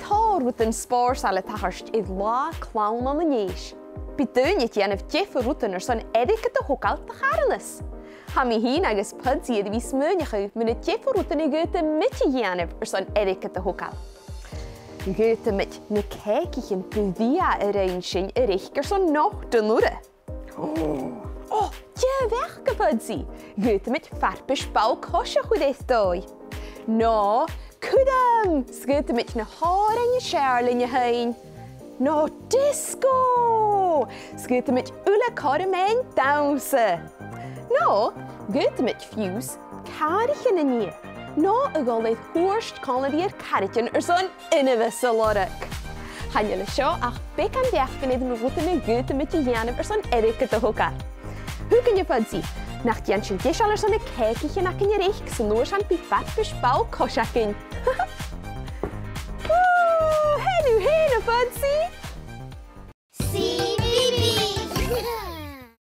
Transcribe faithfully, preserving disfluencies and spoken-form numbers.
tòrr rudan spòrsail a' tachairt air Latha Clann an Fhèis. Bidh daoine a' dèanamh diofar rudan airson airgead a thogail do charthannas. Tha mi fhìn agus Pudsey air a bhith a' smaoineachadh mu na diofar rudan a dh'fhaodamaid a dhèanamh airson airgead a thogail. Dh'fhaodamaid na cèicichean brèagha a rinn sinn a reic airson not an urra. Ò, dè bheachd, a Phudsey? Dh'fhaodamaid farpais ball-coise a chur air dòigh. No cuirm, 's dh'fhaodamaid na h-òrain as fheàrr leinn a sheinn. No disco, 's dh'fhaodamaid uile cothrom fhaighinn dannsa. No dh'fhaodamaid fiùs càraichean a nighe. No a dhol air chuairt còmhla ri ar caraidean airson ionmhas a lorg. Chan eil an seo ach beagan bheachdan air na rudan a dh'fhaodamaid a dhèanamh airson airgead a thogail. Thugainn, a Phudsey, nach dèan sinn deiseil airson na cèicichean againn a reic, 's an uair sin bidh farpais ball-coise againn.